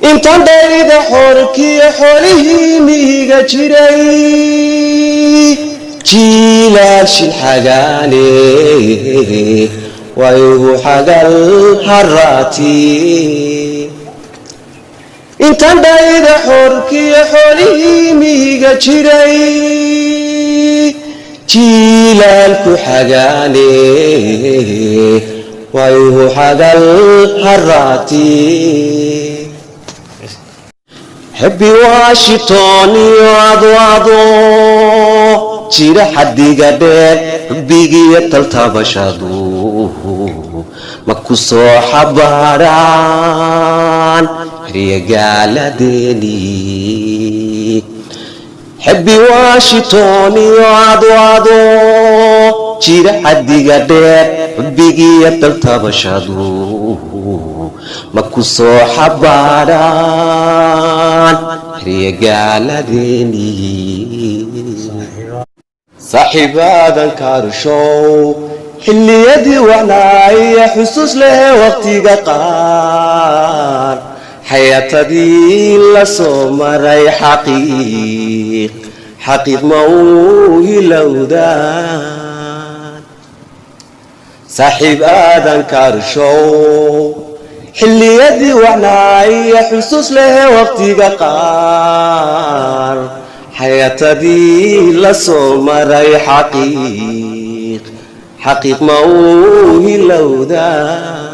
Intaan dhayda xoorkiyo xoolihii mihiga jiray, jiilaal shilxagaane waygu xagal haraati. Intaan dhayda xoorkiyo xoolihii mihiga jiray, jiilaalku xagaane waygu xagal haraati. Xebbi Washington iyo adwado jira xaddiga dheer, xubbigiyo taltabashadu ma ku soo xabaaraan xeryagaaladeeni. Xebbi Washington iyo adwado jira xaddiga dheer, xubbigiyo taltabashadu ma ku soo xabaaraan xeryagaaladeeni. Saaxiibaadan kaarshow, xilliyadii wacnaaya xusuus lehe waqtiga qaar, xayaatadii la soo maray xaqiiq xaqiiq ma uu hilowdaan. Saaxiib aadan kaarshow, xilliyadii wacnaaya xusuus lehe waqtiga qaar, xayaatadii la soo maray xaqiiq xaqiiq ma uu hilowdaan.